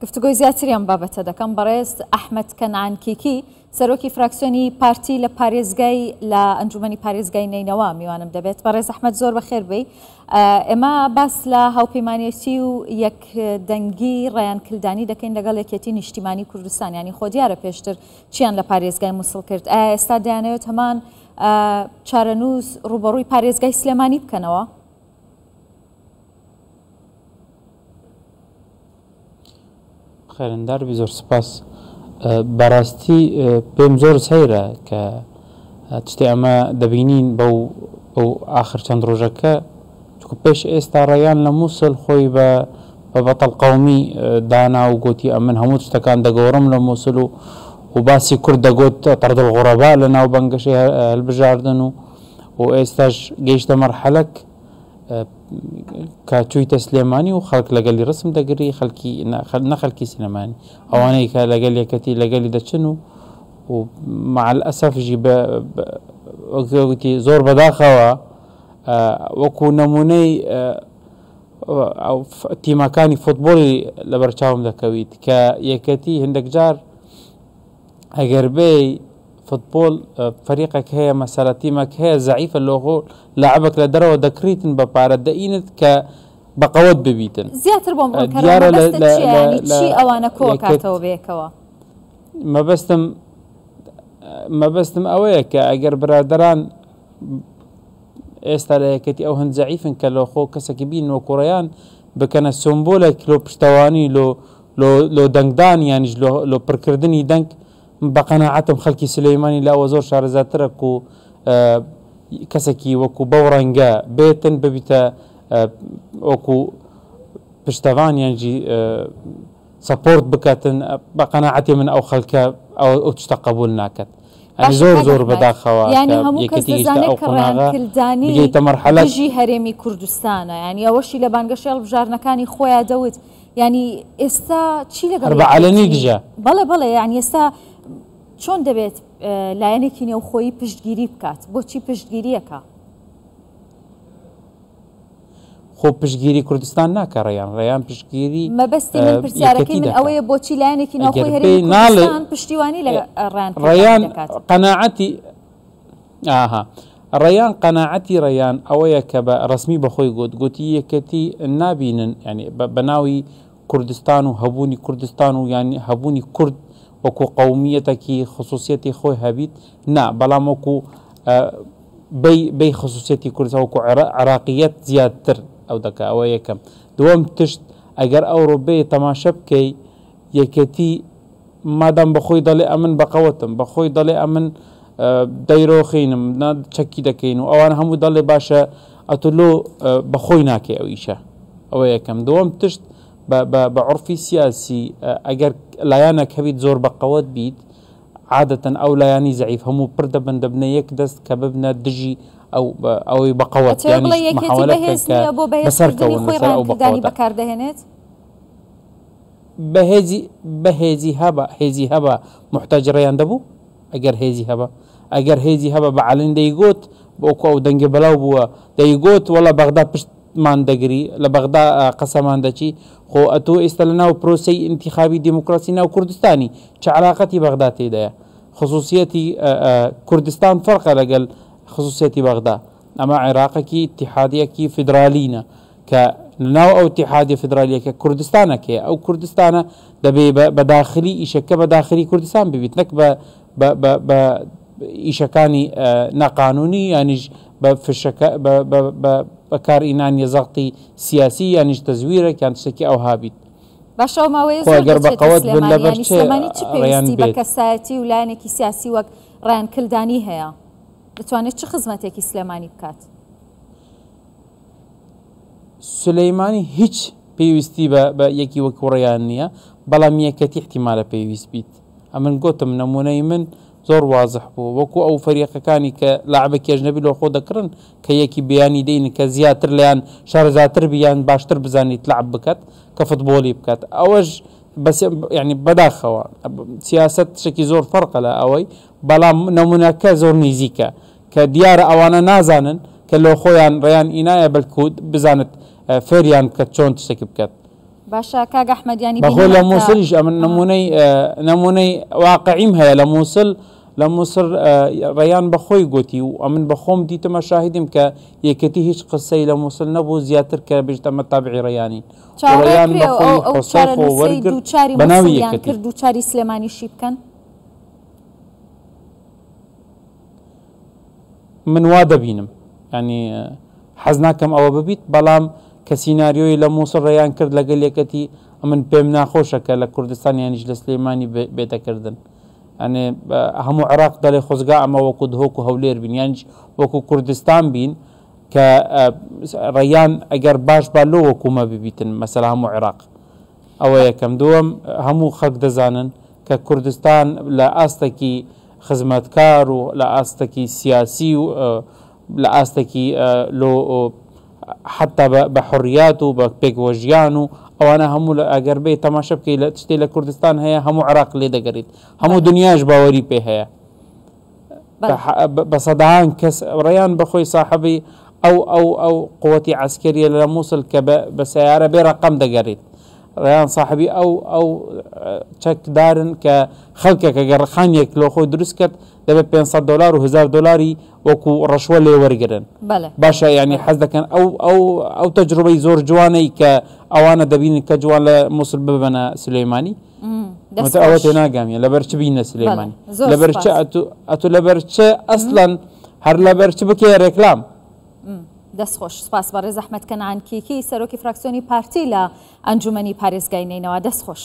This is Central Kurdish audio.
گفتوگۆی زیاتری ئەم بابەتە دەکەم بەڕێز ئەحمەد کەنعان کیکی سەرۆکی فراکسیۆنی پارتی لە پارێزگای لە ئەنجومەنی پارێزگای نەینەوا میوانم دەبێت. بەڕێز ئەحمەد زۆر بەخێر بێی. ئێمە باس لە هاوپەیمانێتی و یەک دەنگی ڕەیان کلدانی دەکەین لەگەڵ یەکێتی نیشتیمانی کوردستان، یانی خۆ دیارە پێشتر چیان لە پارێزگای موسڵ کرد، ئایا ئێستا دەیانەوێت هەمان چارەنووس ڕووبەڕووی پارێزگای سلێمانی بکەنەوە؟ خێرندار بی زۆر سپاس. بەڕاستی پێم زۆر سەیرە کە تشتێ ئەمە دەبینین بەو بەو ئاخر چەند ڕۆژەکە چونکە پێش ئێستا ڕەیان لە مووسڵ خۆی بە بە بەتەڵ قەومی دانا و گۆتی ئەمن هەموو تشتەکان دەگۆڕم لە مووسڵ و و باسی کورد دەگۆت طرد الغرباء لە ناو بەنگەشەی هەلبژاردن و و ئێستاش گەیشتە مەرحەلەک کە چوویتە سلێمانی و خەڵک لەگەلی ڕسم دەگری خەلکی نە خەلکی سلێمانی ئەوانەی کە لەگەل یەکەتی لەگەلی دەچن و و مع الاسف ژی بە وەکی زۆر بەداخەوە وەکو نمونەی تیمەکانی فوتبۆڵی لەبەرچاوم دەکەویت کە یەکەتی هەندێک جار ئەگەر بێی فتبۆڵ فەریقێک هەیە مەسەلە تیمەک هەیە زەعیفە لۆخۆ لاعبەک لە دەرەوە دەکڕیتن بە پارە دەئینت کە بە قەوەت ببیتن. زیاتر بۆم ڕوون کەرەوە دیارە لە مەبەستت لە چیە لە یانی لە چی ئەوانە کۆ یەکەت ئەکاتەوە بەیەکەوە؟ مەبەستم مەبەستم ئەوەیە کە ئەگەر برادەران ئێستا لە یەکەتی ئەو هەند زەعیفن کە لۆخۆ کەسەکی بین وەکو ڕەیان بکەنە سۆمبۆلێک لۆ پشتەوانی لۆ لۆ لۆ دەنگدان یانیش لۆ لۆ پڕکردنی دەنگ بە قەناعەتم خەلکی سولەیمانی لە ئەوە زۆر شارەزاترە کو کەسەکی وەکو بەو ڕەنگە بێتن ببیتە وەکو پشتەڤان یانجی سەپۆرت بکاتن بە قەناعەتی من ئەو خەلکە ئەو تشتە قەبول ناکەت یانی باشە زۆر کاک زۆر ئەحمەد بەداخەوە یانی کە هەموو کەس یەکێتی گەیشتە دەزانێت ئەو کە ڕەیان قۆناغە کلدانی بگەیتە مەرحەلەک دژی هەرێمی کوردستانە یانی ئەوەشی لە بانگەشەی هەڵبژاردنەکانی خۆیا دەوت یانی ئێستا چی لەگەڵ هەر بە عەلەنی یەکێتی دژە. بەڵێ بەڵێ یانی ئێستا چۆن دەبێت لایەنێکی نێوخۆیی پشتگیری بکات بۆچی پشتگیریەکە؟ خۆ پشتگیری کوردستان ناکا ڕەیان ڕەیان پشتگیری مەبەستی من پرسیارەکەی یەکەتی من دەکا ئەوەیە بۆچی لایەنێکی ئەگەر ناوخۆی بێ هەرێمی ناڵێ کوردستان پشتیوانی لە ڕەیان کلدانی ڕەیان دەکات؟ قەناعەتی ئاها ڕەیان قەناعەتی ڕەیان ئەوەیە کە بە ڕەسمی بە خۆی گوت گوتی یەکەتی نابینن یانی بە ناوی کوردستان و هەبوونی کوردستان و یانی هەبوونی کورد وەکو قەومیەتەکی خصوصیەتی خۆی هەبیت نا بەڵام وەکو بەی بەی خصوصیەتی کوردستان وەکو عێراقیەت زیاتر ئەو دەکا ئەوە یەکەم دووەم تشت ئەگەر ئەوڕۆ بێ تەماشە بکەی یەکێتی مادام بەخۆی دەڵێ ئەمن بەقەوەتم بەخۆی دەڵێ ئەمن دەیرۆخینم نا چەکی دەکەین و ئەوان هەموو دەڵێ باشە ئەتۆ لۆ بەخۆی ناکەی ئەو ئیشە ئەوە یەکەم دووەم تشت بە عورفی سیاسی ئەگەر لایەنەک هەبیت زۆر بەقەوەت بیت عادەتەن ئەو لایانی زەعیف هەموو پر دەبن دەبنە یەک دەست کە ببنە دژی ئەو ئەوەی بەقەوەت ئەتەوێ یانیش بڵێی یەکێتی محاوەلە بکەن بەهێز کە نییە بۆ بەهێزکردنی بەسەرکەون خۆی لەسەر ئەو ڕایانکلدانی بەقەوەتە. بەکاردەهێنێت؟ بەهێزی بەهێزی هەبا هێزی هەبا موحتاجی ڕێیان دەبوو؟ ئەگەر هێزی هەبا ئەگەر هێزی هەبا بە عەلەن دەیگۆت وەکو ئەو دەنگە بەلاو بووە دەیگۆت وەڵا بەغدا پشتمان دەگری لە بەغدا قەسەمان دەچی خۆ ئەتۆ ئێستا لە ناو پرۆسەی ئینتیخابی دیموکراسی ناو کوردستانی چ عەلاقەتی بەغدا تێدایە خصوصیەتی کوردستان فەرقە لەگەل خصوصیەتی بەغدا ئەمە عێراقێکی ئیتیحادیەکی فیدرالینە کە لەناو ئەو ئیتیحادیە فیدرالیەکە کوردستانەک هەیە ئەو کوردستانە دەبێ بە داخلی ئیشەکە بە داخلی کوردستان ببیت نەک بە بە بە بە ئیشەکانی ناقانونی یانیش بە فشەکە بە بە بە بەکارئینانی زەغتی سیاسی یانیش تەزویرێک یان شتێکی ئەوها بیت. باشە ئەو ماوەیە خۆ زۆر ئەگەر بە دەچێتە قەوەت بن سلێمانی لەبەر یانی چ سلێمانی چ ڕێیان پێویستی بە بێت؟ کەسایەتی و لایەنێکی سیاسی وەک ڕەیان کلدانی هەیە دەتوانێت چ خزمەتێکی سلێمانی بکات؟ سولەیمانی هیچ پێویستی بە بە یەکی وەکو ڕەیان نییە بەڵام یەکەتی ئیحتیمالە پێویست بیت ئەمن گۆتم نمونەی من زۆر وازح بوو وەکو ئەو فەریقەکانی کە لاعبەکی ئەجنەبی لۆ خۆ دەکڕن کە یەکی بیانی دەینن کە زیاتر لەیان شارەزاتر بی یان باشتر بزانیت لعب بکات کە فتبۆڵی بکات ئەوەش بەس یعنی بەداخەوە سیاسەت شتێکی زۆر فەرقە لە ئەوەی بەڵام نمونەکە زۆر نیزیکە کە دیارە ئەوانە نازانن کە لۆ خۆیان ڕێیان ئینایە بەلکو بزانت فێریان بکەت چۆن تشتێکی بکەت. باشە کاک ئەحمەد یانی بەخۆ لە بینیمان کە مووسڵیش ئەمن نموونەی نموونەی واقعیم هەیە لە مووسڵ لە مووسڵ ڕەیان بە خۆی گوتی و ئەمن بە خۆم دیتمە شاهیدم کە یەکێتی هیچ قسەی لە مووسڵ نەبوو زیاتر کە بێژت ئەمە تابعی ڕەیانین و چاوەڕێ ڕەیان کرێ بە ئەو خۆی ئەو حۆسەی خۆ چارەنووسەی وەرگرت دووچاری بە ناوی مووسڵیان یەکێتی. کرد دووچاری سلێمانیشی بکەن؟ من وا دەبینم یانی حەز ناکەم ئەوە ببیت بەڵام کە سیناریۆی لە مووسڵ ڕێیان کرد لەگەل یەکەتی ئەمن پێم ناخۆشە کە لە کوردستان یانیش لە سلەیمانی بێتەکردن ئەنێ هەموو عێراق دەڵێ خۆزگا ئەمە وەکو دهۆک و هەولێر بین یانیش وەکو کوردستان بین کە ڕێیان ئەگەر باش با لۆ وەکومە ببیتن مەسەلا هەموو عێراق ئەوە یەکەم دووەم هەموو خەک دەزانن کە کوردستان لە ئاستەکی خزمەتکار و لە ئاستەکی سیاسی و لە ئاستەکی لۆ حتا بە حڕیات و بە پێکوەژیان و ئەوانە هەموو لە ئەگەر بێ تەماشە بکەی لە شتێ لە کوردستان هەیە هەموو عراق لێ دەگەریت هەموو دنیاش باوەری پێ هەیە بە سەدان کەس ڕێیان بەخۆی ساحەبی ئەو ئەو ئەو قوتی عسکەریە لە مووسل کە بە سیارە بێ ڕقم دەگەریت ڕێیان ساحەبی ئەو ئەو چەکدارن کە خەڵکێکە گەر خانیەک لۆ خۆی دروست کرد دەبێت 500 دلار و 1000 دلاری وەکو ڕەشوە لێ وەرگن باشە ینی حەز دەکەن ئەو ئەو ئەو تەجروبەی زۆر جوانەی کە ئەوانە دەبینن کە جوان لە مووسل ببەنە سلەیمانی ئەوە تێناگەم لەبەر چ بینە سلێمانی لەبەر چ ئەتو لەبەر چ ئەسڵەن هەر لەبەر چ بکەی ڕێکلام. دەست خۆش سپاس بەڕێز ئەحمەد کەنعان کیکی سەرۆکی فراکسیۆنی پارتی لە ئەنجومەنی پارێزگای نەینەوا دەست خۆش.